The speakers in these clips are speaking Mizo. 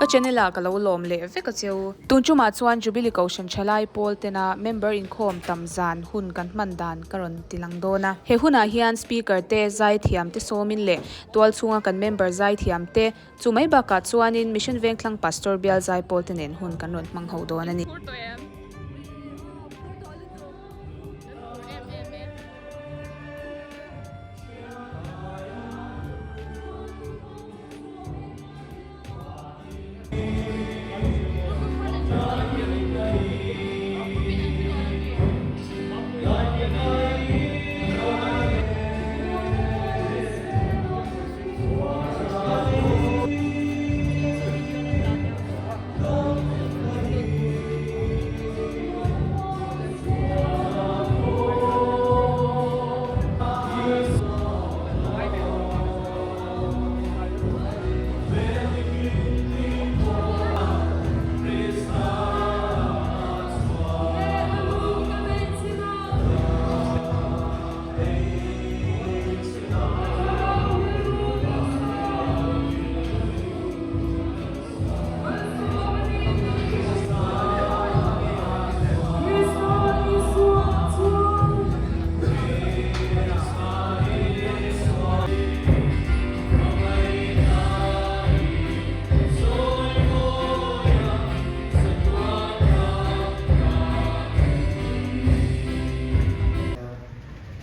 Ka channel ah ka lo lawm leh vek a cheu. Tun tumah chuan Jubilee Kohhran Thalai Pawl tena member inkhawm tam zan hun kan hman dan ka rawn ti lang dawn a. He hunah hian Speaker te, zaithiam te sawmin leh tual chhunga kan member zaithiam te chu mai bakah chuanin Mission Vengthlang Pastor bial zaipawl te nen hun kan rawn hmang ho dawn a ni.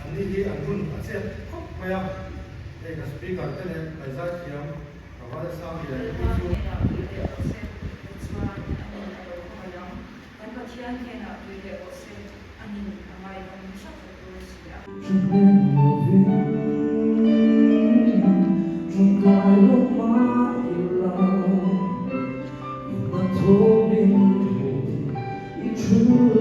Anni hi an hun a chet khawp mai a, hei ka speaker te leh ka zaithiam ka vala sang lian te hi chu.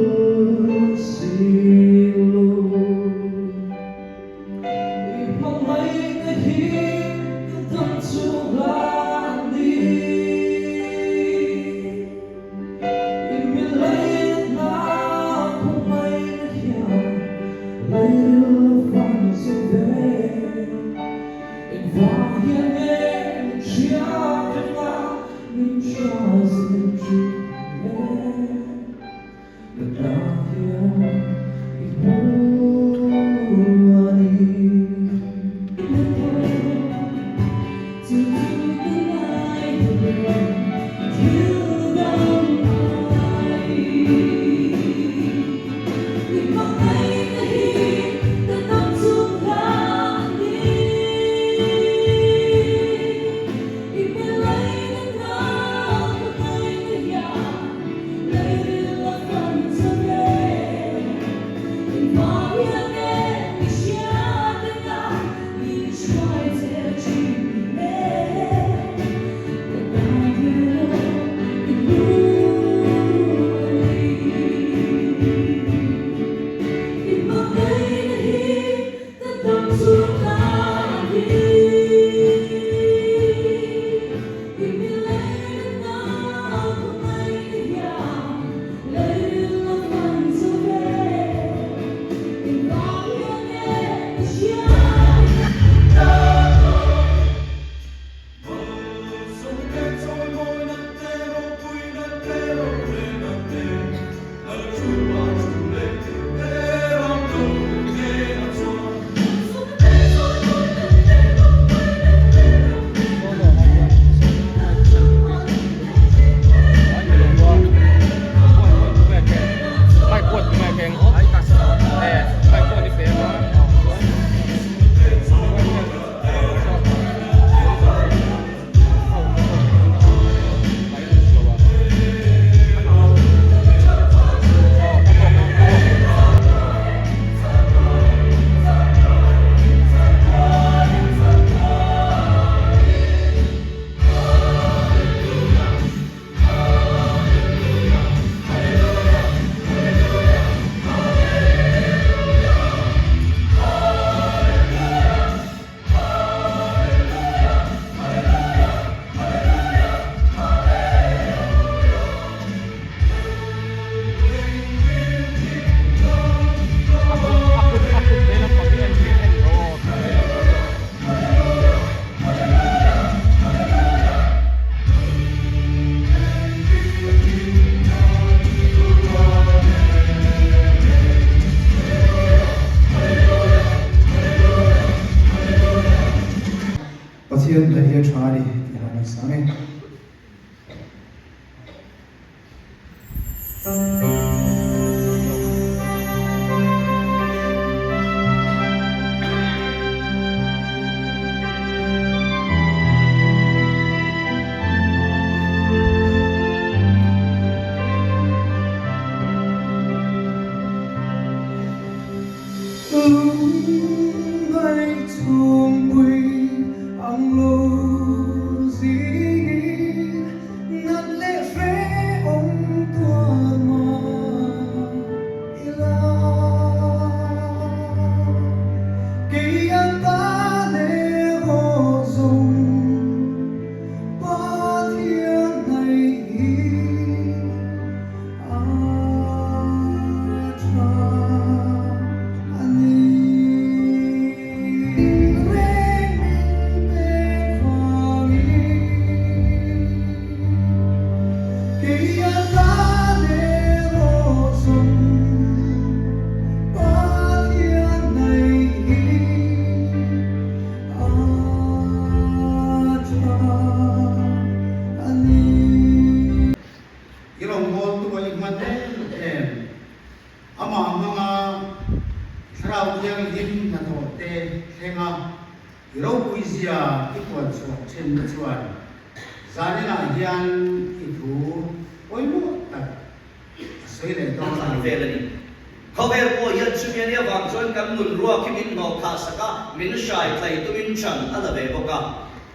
ngaisang e. Lungngai chhungpui ang lo zingin nat leh hrehawm tuar mah ila. Kei a tan erawh zawng Pathian hnaih hi a tha a ni. Reng min pek vangin kei a tan erawh zawng Pathian hnaih hi a tha a ni. I rawngbawltu a inhman em em. Amah hmanga Thlarau Thianghlim hnathawh te thlenga i ropuizia i puan chhuah thinna chuan zaninah hian i thu pawimawh tak a sawi leh dawn a ni. Vel a ni. Khawvel pawh hian chumi a nih avang chuan kan nun ruak hi min hnawhkhah sak a, min hrai tlai tumin chan a la ve bawk a.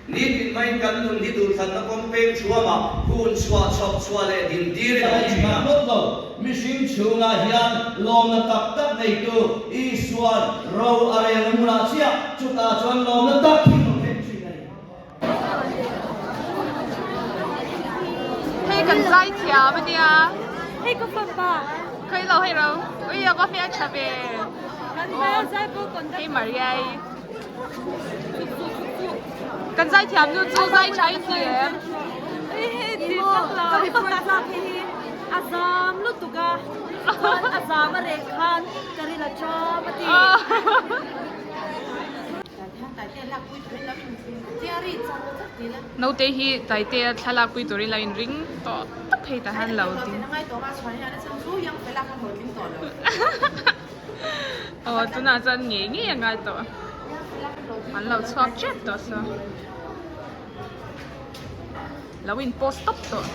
Nitin maiin kan nun hi duhthlanna kawng peng thuama hun chhuah chhawp chhuah leh din tir in a awm thin a. Ngawt lo, mihring chhungah hian lawmna tak tak neitu Isua'n ro a rel hmunah chiah chutah chuan lawmna tak hi lo thleng thin a ni. Hei kan zai thiam a nia. Hei ka fapa. Khawi lo hei ro. Ui a va hmel tha ve. Kan hmel zai pawh conductor. Hei Mariai. Kan zai thiam nu chu zai tha in ti em? Ka report tlak hei hi a zam lutuk a, chuan a zam a reh khan ka ril a cham a ti. Naute hi Taitea thlalak pui turin lo inring tawh tawp hei ta han lo ding. Aw tunah chuan ngei ngei a ngai tawh an lo chhuak tep tawh so lo in post tawp tawh.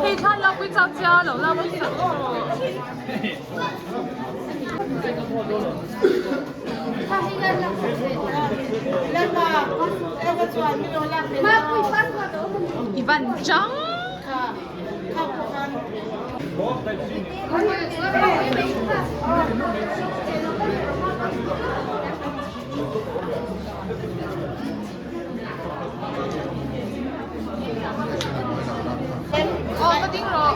Hei thla lak pui chak chia lo lak pui sak aw. I van chang. Aw ka ding rawh.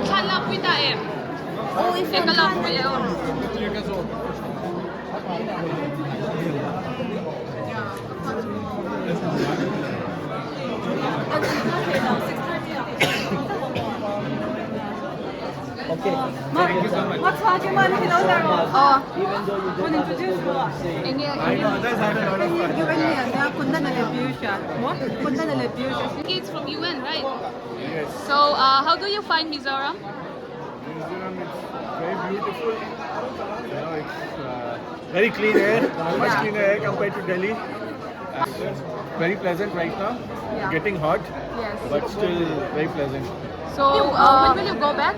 Thla lak pui ta em? E ka lak pui e aw. It's from UN, right? Yes. So, how do you find Mizoram? Mizoram is very Beautiful. You know, it's uh, very clean air, much cleaner air compared to Delhi. It's very pleasant right now. Yeah. Getting hot, Yes. but still very pleasant. So uh, when will you go back?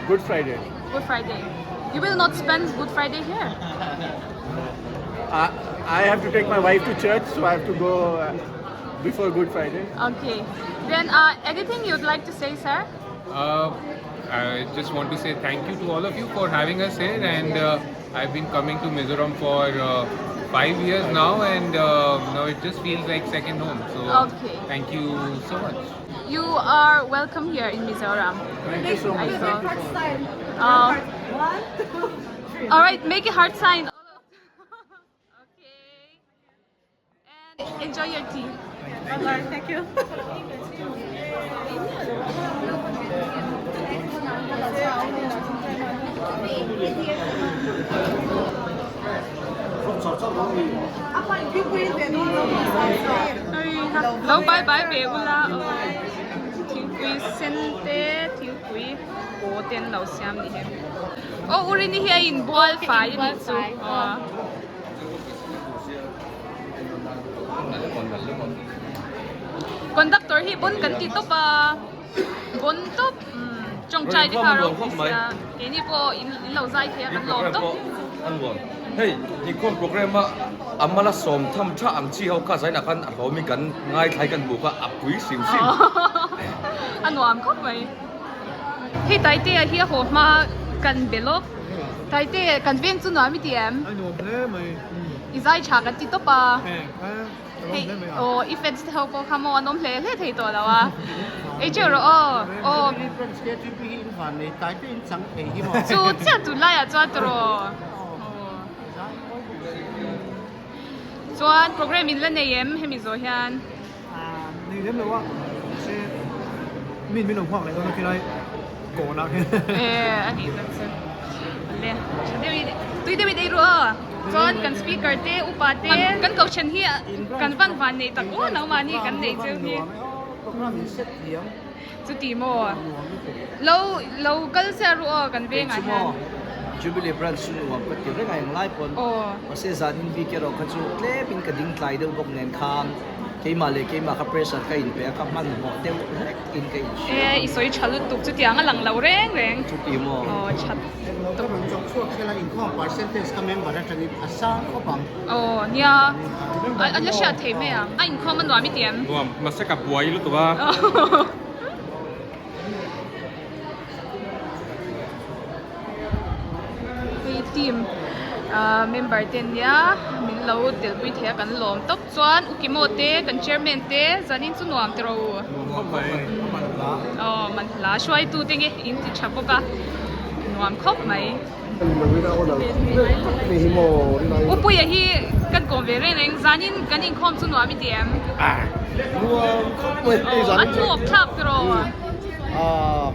Good Friday. Good Friday. You will not spend Good Friday here. I, I have to take my wife to church, so I have to go uh, before Good Friday. Okay. Then uh, anything you'd like to say, sir? Uh, I just want to say thank you to all of you for having us here, and uh, I've been coming to Mizoram for 5 years now, and now it just feels like second home. So Okay. thank you so much. You are welcome here in Mizoram. Thank you so much. I Thank you saw. so much. Uh, all right, make a heart sign. Okay. And enjoy your tea. Bye thank you. Lo bye bye ve ula. Thingpui sen te, thingpui paw te an lo siam ni hi. Aw Urini hi a inbual fai a nih chu. Aw. Conductor hi bon kan ti tawp a, bon tawp tawngtai te kha a ropui sia, keini pawh in lo zai thei a kan lawm tawp. Hei inkhawm program a a mala sawm tham tha ang chi ho kha zainah khan a hlawm in kan ngaithlai kan hmu kha a pui hrim hrim. A nuam khawp mai. Hei Taitea hi a haw hma kan be lawk. Taite kan veng chu nuam i ti em? A nuam hle mai. I zai tha kan ti tawp a. Hei aw i fans te ho pawh kha maw an awm hle hle thei tawh lo a. Ei teuh rawh aw. Aw. Chu chiah tunlaiah chuan tawh. Chuan program in la nei em hemi zawh hian? Nei lem lo a, mahse min min lo nghak leh dawn a khilai kawnah khian. Eh a nih tak chu. Le tha deuh in tui deuh in ei ru aw. Chuan kan speaker te upa te kan kohhran hi kan van van nei tak aw nangmahni kan nei cheu hi. Chuti maw? Lo lo kal sia ru aw kan vengah hian. Jubilee branch chu nuam ka ti reng a englai pawn. Mahse zanin bik erawh kha chu tlem in ka ding tlai deuh bawk nen khan keimah leh keimah kha pressure ka inpe a ka hmanhmawh deuh hlek in ka inhria. E i sawi tha lutuk chutiang a lang lo reng reng. Chuti maw? Aw tha tuk. Kan chawk chhuak thil a inkhawm percentage ka member atangin a sang khawp ang. Aw nia an la hriat thei mai ang. A inkhawm a nuam i ti em? Nuam, mahse ka buai lutuk a. Hei team ah member te an nia min lo telpui thei a kan lawm tawp chuan u Kimo te kan chairman te zanin chu nuam tiraw u. Nuam khawp mai a man hla. Aw man hla hruaitu te nge in ti tha bawk a nuam khawp mai. U Puia hi kan kawm ve reng reng zanin kan inkhawm chu nuam i ti em? Nuam khawp mai hei zanin chu. A hnawk thlak tiraw? Aw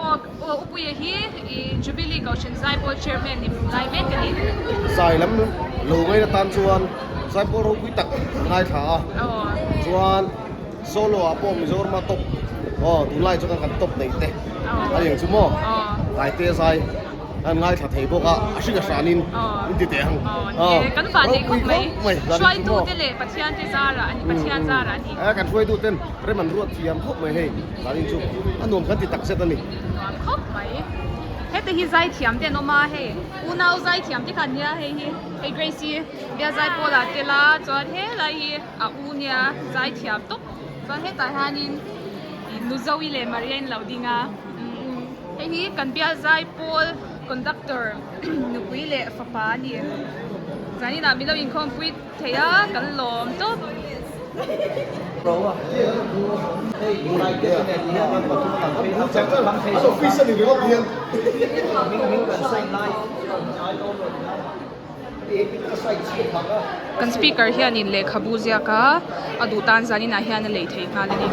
aw U Puia hi i Jubilee Kohhran Zaipawl Chairman ni lai mek a ni. Zai lam lo ngaina tan chuan Zaipawl ropui tak an ngaithla a chuan Solo ah pawh Mizoram a top aw tunlai chuan kan top nei te a ni ang chu maw Taite zai an ngaithla thei bawk a a hring a hranin in ti teh ang aw kan van nei khawp mai hruaitu te leh Pathian te zarah a ni Pathian zarah a ni e kan hruaitu ten rem an ruat thiam khawp mai hei zanin chu a nuam kan ti tak zet a ni nuam khawp mai hete hi zai thiam te an awm a hei unau zai thiam te kha an nia hei hi hei Grace hi biazai pawl ah tel a chuan helai hi A u nia zaithiam tawp chuan hetah hianin ih Nuzoe leh Maria in lo ding a hei hi kan bial zai pawl conductor nupui leh fapa a ni zanin ah min lo inkhawmpui thei a kan lawm tawp. Kan speaker hianin lehkhabu ziak a a duh tan zanin ah hian a lei thei nghal a ni.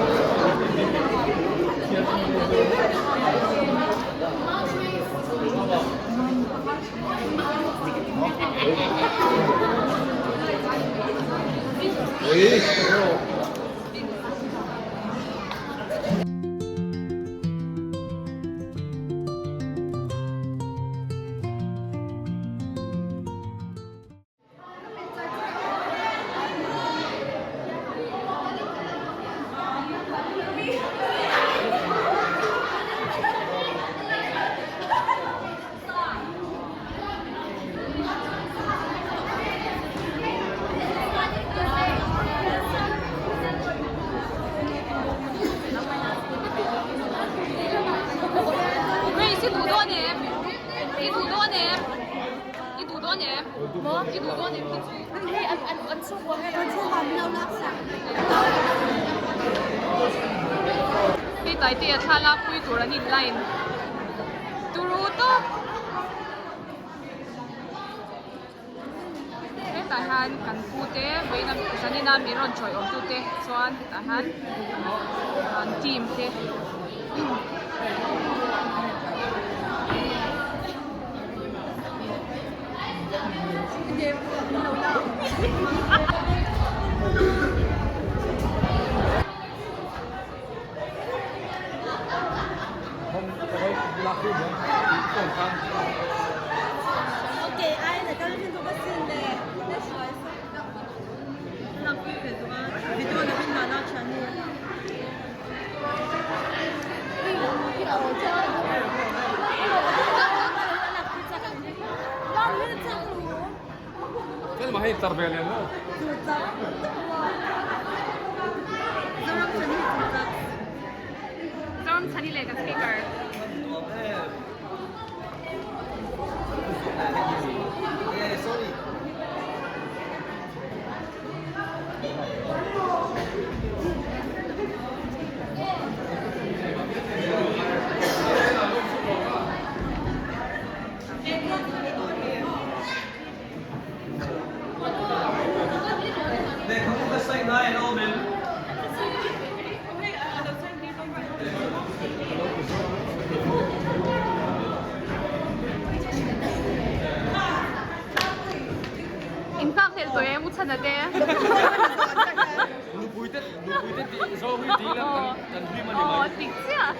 dawn em? I duh dawn em? I duh dawn em? Maw? I duh dawn em khi chu? Hei an an an chhungkua hian an chhungkua min lo lak sak. Hei Taitea thlalak pui tur an in line turu tawp. Hetah hian kan pu te vawiin a zanin a min rawn chawi awm tu te chuan hetah hian an team te Zoramchhani leh kan speaker. Lehkhabu ka sign ngai an awm em? In nghak hlelh tawh em u chhana te? Nupui te nupui te tih zawng hi tih ila kan hlim a ni mai. Aw tik chiah.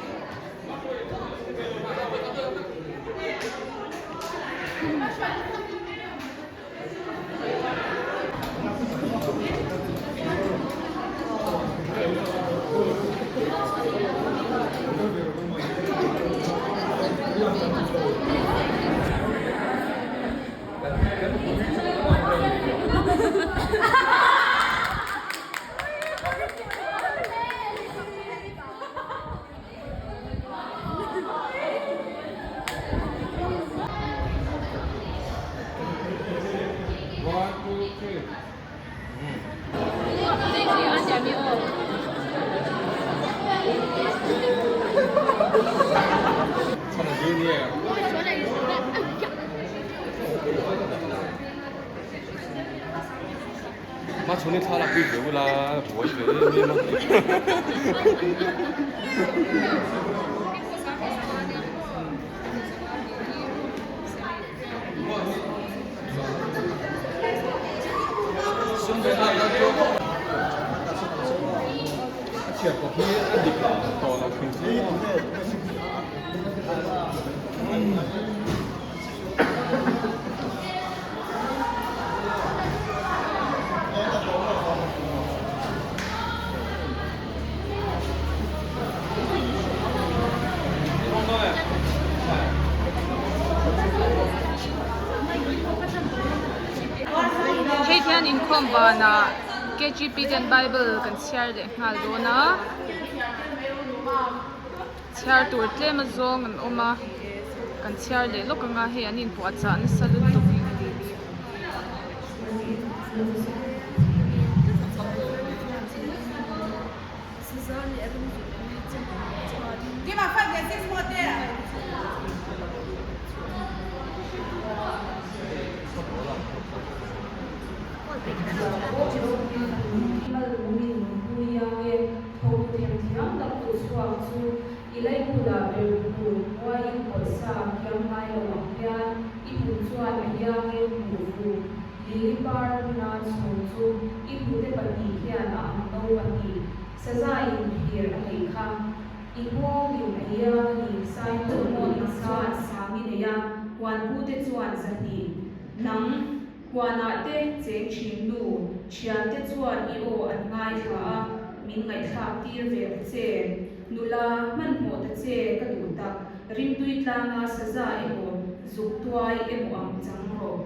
Machhuni thla lak bik ve ula buai ve em em a. A chhiat pawh hi a dik tawh lo thin hle a. Hei hian inkhawm banah KGP ten bible kan chhiar leh nghal dawn a chhiar tur tlem a zawng an awm a kan chhiar leh lawk ang a hei an inpuah chah nasa lutuk. Tho themthiam tak tu chhuak chu i leihmunah ber hmui uaiin pawlhsa kiam ngai lo ang hian i hmuh chuan a hiangin hmuh vu. Lili par huna chhung chu i hnute pahnih hian a ang no pahnih sazain phir a neih kha. I nghawngin a hiang a ni, Sainawm chuan sang i nei a, huanpute chuan zahnih nang. Huanah te cheng thin nu, thiante chuan i aw an ngaithla a, min ngaihthlak tir ve ang che. Nula, hmanhmawh ta che ka duh tak, rimtui tlanga saza emaw, zuk tuai emaw ang chang rawh.